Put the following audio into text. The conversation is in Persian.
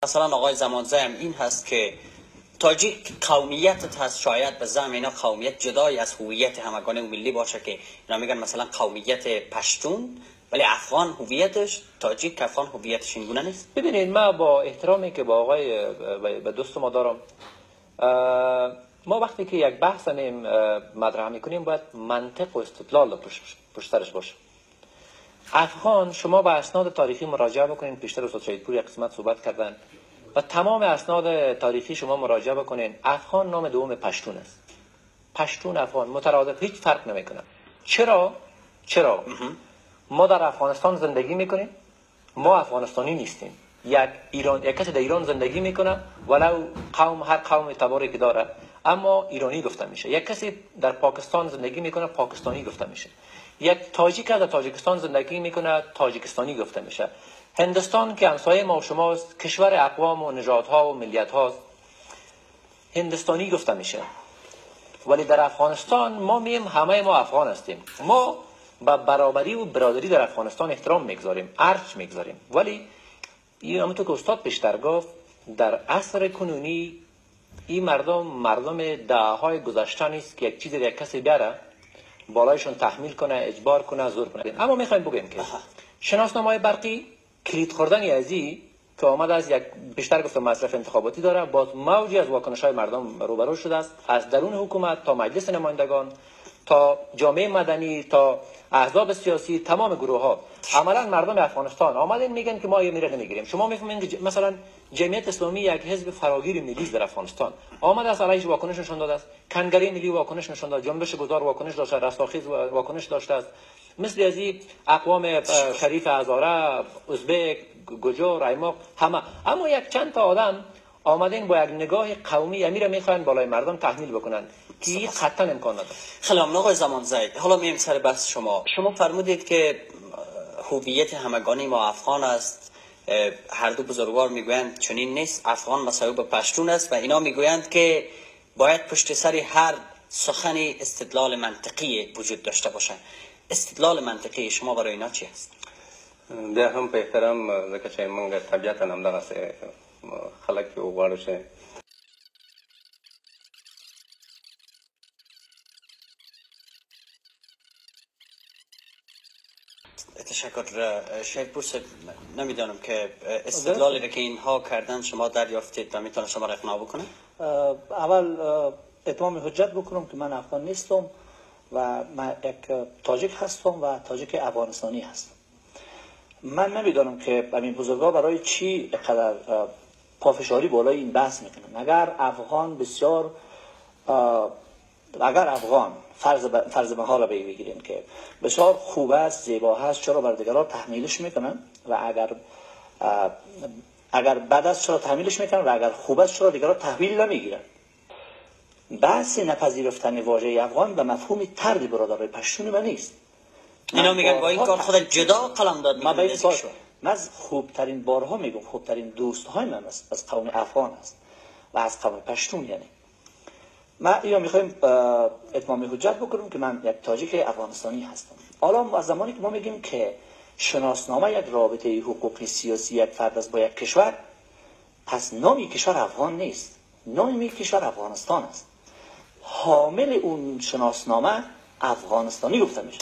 مثلا آقای زمانزی هم این هست که تاجیک قومیت هست، شاید به زعم اینا قومیت جدای از هویت همگانه و ملی باشه که اینا میگن مثلا قومیت پشتون، ولی افغان هویتش تاجیک افغان هویتش این گونه نیست. ببینید، ما با احترامی که با آقای به دوست ما دارم، ما وقتی که یک بحث مطرح میکنیم باید منطق و استدلال پشت سرش باشه. افغان، شما به اسناد تاریخی مراجعه بکنین، پیشتر استاد شهیدپور یک قسمت صحبت کردن و تمام اسناد تاریخی شما مراجعه بکنین، افغان نام دوم پشتون است. پشتون افغان مترادف، هیچ فرق نمیکنه. چرا؟ چرا ما در افغانستان زندگی میکنیم، ما افغانستانی نیستیم. یک ایران، یک کسی در ایران زندگی میکنه ولو قوم هر قوم تباری که داره، اما ایرانی گفته میشه. یک کسی در پاکستان زندگی میکنه، پاکستانی گفته میشه. یک تاجیک در تاجیکستان زندگی میکنه، تاجیکستانی گفته میشه. هندستان که همسایه ما و شماست، کشور اقوام و نژادها و ملیت هاست، هندستانی گفته میشه. ولی در افغانستان ما میم همه ما افغان هستیم. ما با برابری و برادری در افغانستان احترام میگذاریم، ارج میگذاریم. ولی این همونطور که استاد پیشتر گفت، در عصر کنونی این مردم مردم دهه‌های گذشته نیست که یک چیزی یک کسی بیاره بالایشون تحمیل کنه، اجبار کنه، زور کنه. اما میخوایم بگیم که شناسنامه‌های برقی کلید خوردن ازی که آمده از یک بیشتر گفتم مصرف انتخاباتی داره، باز موجی از واکنش‌های مردم روبرو شده است، از درون حکومت تا مجلس نمایندگان تا جامعه مدنی تا احزاب سیاسی، تمام گروه ها. عملا مردم افغانستان آمدن میگن که ما یه میره نمیگیریم. شما میفهمین که مثلا جمعیت اسلامی یک حزب فراگیر ملی در افغانستان آمده است، علیش واکنش نشان داده است، کنگره ملی واکنش نشان داد، جنبش گذار واکنش داشته، رستاخیز واکنش داشته است، مثل از این اقوام شریف هزاره، ازبک، گجور، ایماق، همه. اما یک چند تا آدم آمدن با یک نگاه قومی امیر میخواین بالای مردم تحمیل بکنن که این قطعا امکان نداره. خیلی ممنون آقای زمانزی. حالا میایم سر بحث شما. شما فرمودید که هویت همگانی ما افغان است. هر دو بزرگوار میگویند چنین نیست، افغان مساوی به پشتون است و اینا میگویند که باید پشت سر هر سخن استدلال منطقی وجود داشته باشه. استدلال منطقی شما برای اینا چی است؟ بیا هم په احترام، ځکه چې موږ طبیعتاً همدغسې خلک یو، غواړو چې تشکر. شهیدپور صاحب، نمیدانم که استدلالی که اینها کردن شما دریافتید و میتونه شما را اقناع بکنه؟ اول اتمام حجت بکنم که من افغان نیستم و من یک تاجیک هستم و تاجیک افغانستانی هستم. من نمیدانم که همین بزرگا برای چی اینقدر پافشاری بالای این بحث میکنن. اگر افغان بسیار اگر افغان فرض محال را بگیریم که بسیار خوب است، زیبا هست، چرا بر دیگران تحمیلش میکنن؟ و اگر بد است چرا تحمیلش میکنن؟ و اگر خوب است چرا دیگران تحویل نمیگیرن؟ بحث نپذیرفتن واژه افغان به مفهوم طرد برادرای پشتون من نیست. اینا میگن با این کار خود جدا قلم داد. من از خوبترین بارها میگم، خوبترین دوستهای من از قوم افغان است و از قوم پشتون. یعنی ما اینو میخوایم اتمام حجت بکنیم که من یک تاجیک افغانستانی هستم. حالا از زمانی که ما میگیم که شناسنامه یک رابطه حقوقی سیاسی یک فرد است با یک کشور، پس نام کشور افغان نیست، نام کشور افغانستان است. حامل اون شناسنامه افغانستانی گفته میشه.